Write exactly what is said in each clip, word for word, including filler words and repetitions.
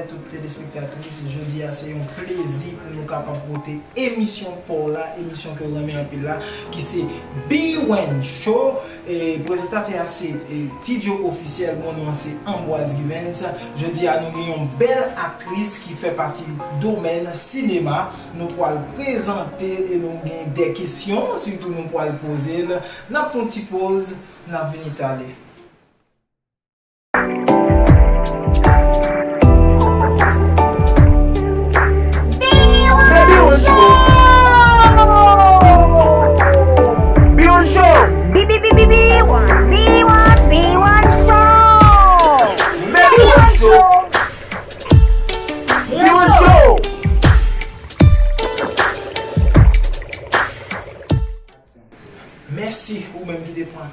Tout telespektatris, jodi a se yon plezi pou nou kapab pote emisyon pa w la, emisyon ke w renmen anpil la, ki se Biwen Show. E prezentatè a se, e, T J Officiel, bon non an se Ambroise Givens. Jodi a nou gen yon bèl aktris ki fè pati domèn sinema. Nou pral prezante e nou gen de kesyon, sitou nou pral poze l. N ap pran yon ti poz, n ap vini talè. Biwen Show! Biwen Show! Biwen Show! Bi, bi, bi, bi, Biwen, Biwen, Biwen Show! Biwen Show! Biwen Show! Mèsi ou menm ki te pran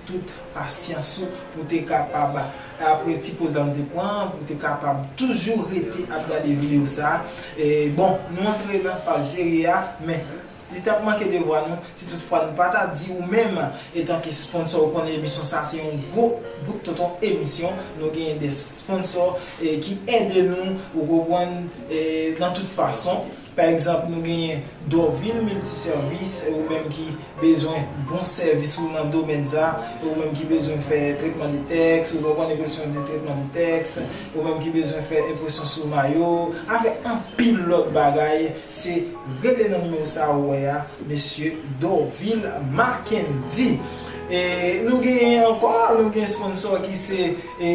tout pasyans ou pou te kapab, apre ti poz la nou te pran, pou te kapab toujou rete ap gade videyo sa. E bon, nou antre nan faz seri a, men li t ap manke devwa nou, si toutfwa nou pa ta di ou menm, etanke sponsò, ou konnen emisyon sa se yon gwo bout tonton emisyon, nou genyen de sponsò, e, ki ede nou, ou konprann, e, nan tout fason. Pa egzanp, nou genyen Dorvil Multiservice, e ou menm ki bezwen bon sèvis ou nan domèn sa, e ou menm ki bezwen fè tretman de tèks, ou konprann, enpresyon de tretman de tèks, ou menm ki bezwen fè enpresyon sou mayo, avèk anpil lòt bagay, se rele nan nimewo sa ou wè a, mesye Dorvil Mackendy. E nou genyen ankò, nou gen sponsò ki se, e,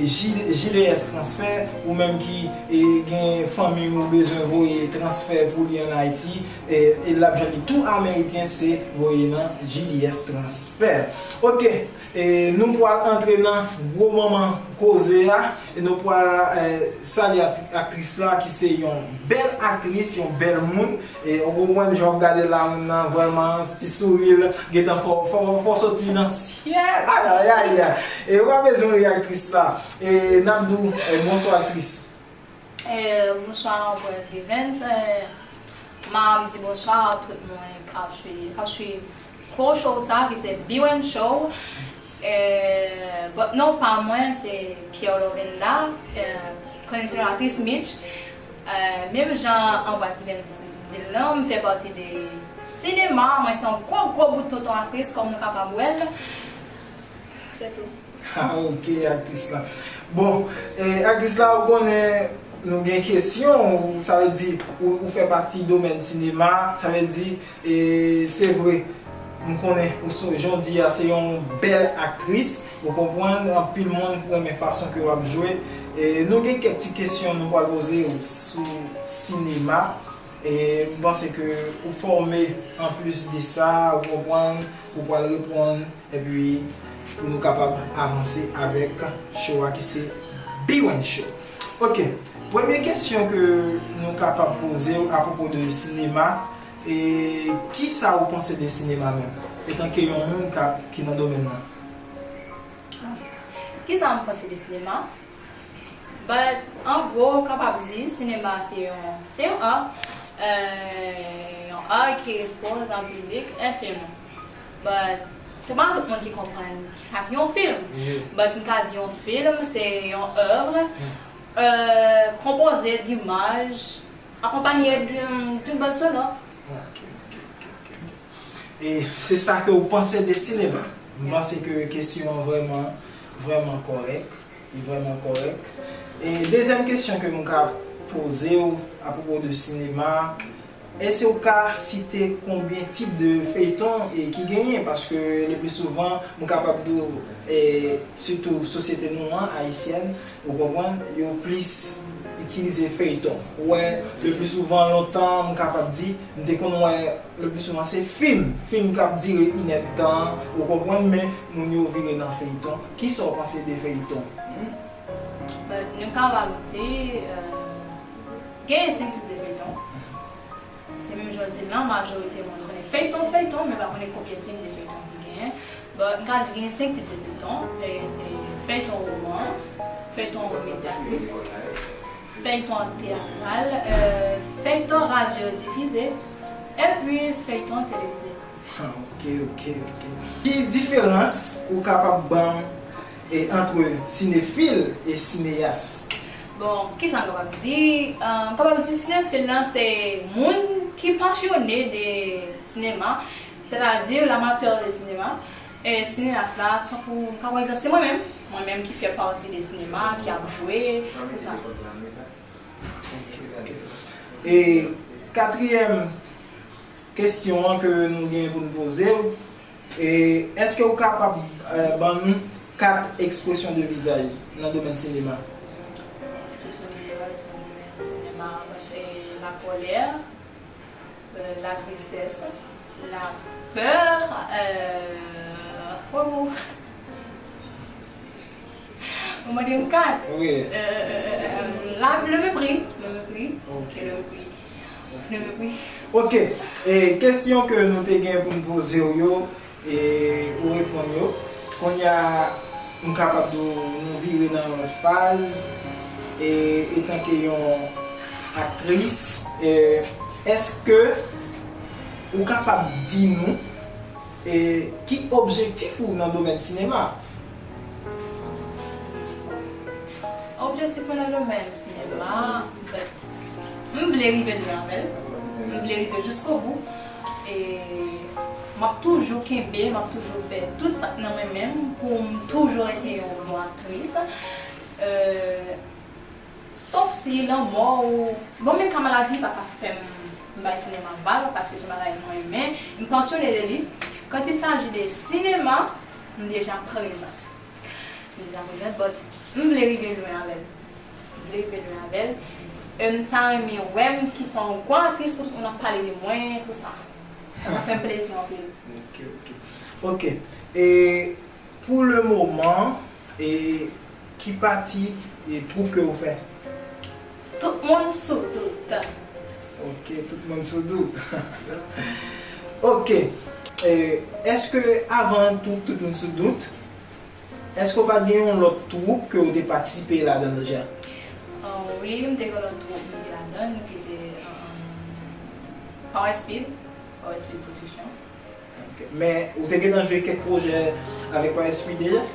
J D S Transfè, ou menm ki, e, gen fanmi ou bezwen voye transfè pou li ann Ayiti, e, e l ap jwenn li tou ameriken, se voye nan J D S Transfè. Oke, e, nou pral antre nan gwo manman koze a, e nou pral, e, salye aktri-, aktris la ki se yon bèl aktris, yon bèl moun, e ou konprann jan w ap gade la, moun nan vrèman ti souri l gentan fè w, fè w, fè w soti nan syèl. Ayayay. E ou pa bezwen ri aktris la. E n ap di w, e, bonswa aktris. E, bonswa Ambroise Givens. E, m ap di bonswa a tout moun k ap swiv, k ap swiv gwo show sa ki se Biwen Show. E, but non pa mwen, se Pierre Lovinda, e, konnen sou non aktris Mitch. E, menm jan Ambroise Givens di l lan, m fè pati de sinema, mwen se yon gwo gwo bout tonton aktris kòm nou kapab wè l. Se tou. Ah, ok, aktris la. Bon, e, aktris la, ou konnen nou gen kesyon, ou, sa vle di, ou, ou fè pati domèn sinema, sa vle di, e, se vre, m konnen ou so-, jan w di a, se yon bèl aktris, ou konprann, anpil moun renmen fason ke w ap jwe. E, nou gen kèk ti kesyon nou pral poze w sou sinema. E m panse ke ou fòme anplis de sa, ou konprann, ou pral reponn, epi pou nou kapab avanse avèk show a ki se Biwen Show. Ok, premye kesyon ke nou kapab poze w apwopo de sinema, e kisa ou panse de sinema menm, etanke yon moun k ap, ki nan domèn nan? Kisa m panse de sinema? But, an gwo, ou kapab di, sinema se yon, se yon art, e, yon art ki ekspoze an piblik, en fim. But, se pa tout moun ki konprann kisa k yon fim. But, m ka di yon fim, se yon œuvre, e, konpoze d'imaj, akonpanye d'une, d'une bande sonore. Ok, ok, ok, ok. E se sa ke w panse de sinema? M panse ke kesyon an vrèman, vrèman kòrèk. Li vrèman kòrèk. E dezyèm kesyon ke m ka poze w apwopo de sinema, èske w ka site konbyen tip de feyton e ki genyen? Paske le pli souvan, m kapab di w, e, sitou sosyete nou an, ayisyèn, ou konprann, yo plis itilize feyton. Ou wè, le pli souvan, lontan, m kapab di, m te konn wè, le pli souvan, se fim. Fim k ap dire inèdtan, ou konprann, men moun yo vire nan feyton. Kisa w panse de feyton? But, nou kapab di, e, genyen senk tip de feyton. Se menm jan w di l lan, majorite moun konnen feyton, feyton, men pa konnen konbyen tip de feyton ki genyen. But, m ka di genyen senk tip de feyton. E se feyton woman, feyton medyatrik, feyton teyatral, e, feyton radyo difize, epi feyton televize. Ah, ok, ok, ok. Ki diferans ou kapab ban m, e, ant sinefil e sineyas? Bon, kisa m kapab di? M kapab di sinefil lan se moun ki pasyone de sinema, sètadi l'amatè de sinema. E sineas la, tankou, m ka pran egzanp, se mwen menm, mwen menm ki fè pati de sinema, ki ap jwe, tou sa. E katriyèm kesyon an ke nou gen pou n poze w, e èske ou kapab ban nou kat ekspresyon de vizaj nan domèn sinema? Ekspresyon de vizaj nan domèn sinema, mwen se lakòlè, euh, la tristesse, la peur, euh, oh, Ou mande m kat? Wi. Euh, la, le mépris. Le mépris. Ok, le mépris. Le mépris. Ok. E kesyon ke nou te gen pou n poze w yo, e ou reponn yo. Kounye a, m kapab di w nou vire nan yon lòt faz. E etanke yon aktris, e èske ou kapab di nou e ki objektif ou nan domèn sinema? Objektif mwen nan domèn sinema, m vle rive lwen avè l. M vle rive jiskobou. E m ap toujou kenbe, m ap toujou fè tout sa k nan men m pou m toujou rete yon bon aktris. Euh, Sof si lanmò ou, bon, men ka maladi pa ka fè m bay sinema vag, paske se yon bagay mwen renmen, m pasyone de li. Quand il s'agit de sinema, m deja prezan. M deja prezan, but m vle rive lwen avè l. M vle rive lwen avè l. E m ta renmen wè m ki se yon gwo aktris pou tout moun ap pale de mwen, tou sa. Sa ta fè m plezi anpil. Ok, ok. Ok. E Pou le moman, e ki pati e twoup ke ou fè? Tout moun sou dout. Ok, tout moun sou dout. Ok. E, èske avan twoup Tout moun sou dout, èske ou pa t gen yon lòt twoup ke ou te patisipe ladan l deja? Ah, wi, m te gen lòt twoup m te ladan l, ki se, um, Power Speed, Power Speed Production. Ok. Men, ou te gentan jwe kèk pwojè avèk Power Speed deja?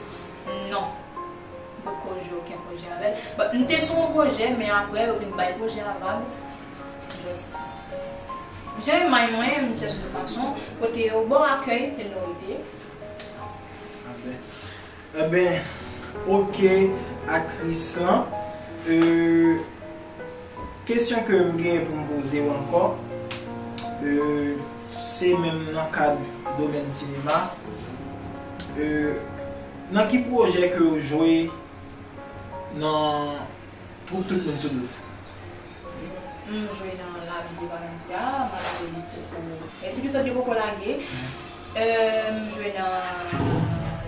Non. M potko jwe okenn pwojè avè l. But m te sou yon pwojè, men apre, yo vin bay pwojè a vag. Just. Jan yo may mwen, m chèche yon fason. Kote yo ba w akèy, se la w rete. Amen. Enben, ok, aktris lan. Euh, kesyon ke m genyen pou m poze w ankò, euh, se menm nan kad domèn sinema. Euh, nan ki pwojè ke w jwe nan twoup Tout moun sou dout? M jwe nan La vie de Valencia, malgre li poko, epizòd yo poko lage. Euh, m jwe nan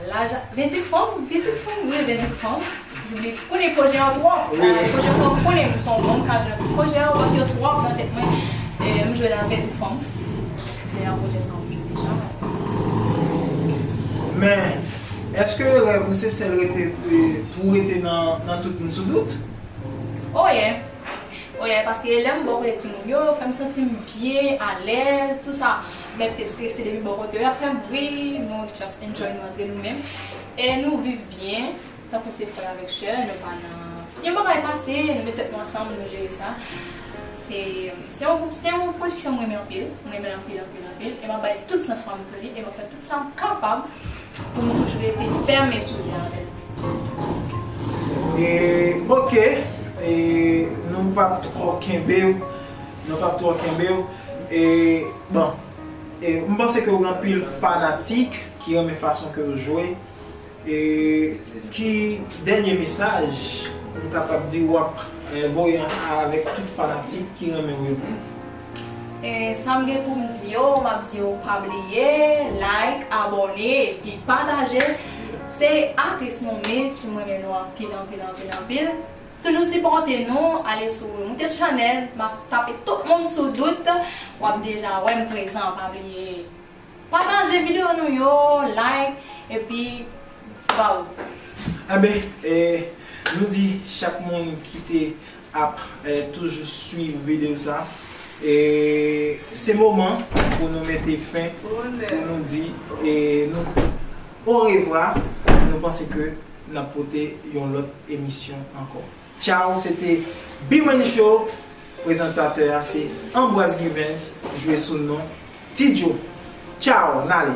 Laj, Vingt et une femmes, Vingt et une femmes, wi, Vingt et une femmes. M konnen pwojè an twòp. Wi. Pwojè an twòp, m konnen m se yon moun k ap jwe nan tout pwojè, but yo twòp nan tèt mwen. Euh, m jwe nan Vingt et une femmes. Se yon pwojè sa m jwe deja. Men, èske rèv ou se sèl rete, eh, pou rete nan, nan Tout moun sou dout? Oh yeah. Oh yeah, paske lè m bò kote timoun yo, yo fè m santi m byen, alèz, tou sa. Mèt te strese depi bò kote yo, y ap fè m ri, nou just enjoy nou antre nou menm. E nou viv byen, tankou se frè avèk sè, nou pa nan, si yon bagay pase, nou met tèt nou ansanm, nou jere sa. E se yon, se yon pwodiksyon m renmen anpil, m renmen l anpil, anpil, anpil. E m ap bay tout san fwa m pou li, e m ap fè tout sa m kapab pou m toujou rete fèmen sou li avè l. E, ok, e, nou p ap twò kenbe w, nou p ap twò kenbe w. E, bon, e, m panse ke w gen anpil fanatik ki renmen fason ke w jwe. E, ki dènye mesaj ou kapab di w ap, e, voye avèk tout fanatik ki renmen w yo? E sa m gen pou m di yo, m ap di yo pa bliye like, abòne, epi pataje. Se aktris nou Mitch, m renmen nou anpil, anpil, anpil, anpil. Toujou sipòte nou, ale sou, moute sou chanèl, m ap tape tout moun sou dout, w ap deja wè m prezan, pa bliye pataje videyo nou yo, like, epi, wow. Enben, e, nou di chak moun ki te ap, e, toujou swiv videyo sa. E se moman pou nou mete fen, pou nou di, e, nou orevwa. Nou panse ke n ap pote yon lòt emisyon ankò. Tchaw, se te B-Money Show. Prezantatè a se Ambroise Givens, jwe sou non Ti Djo. Tchaw, n ale.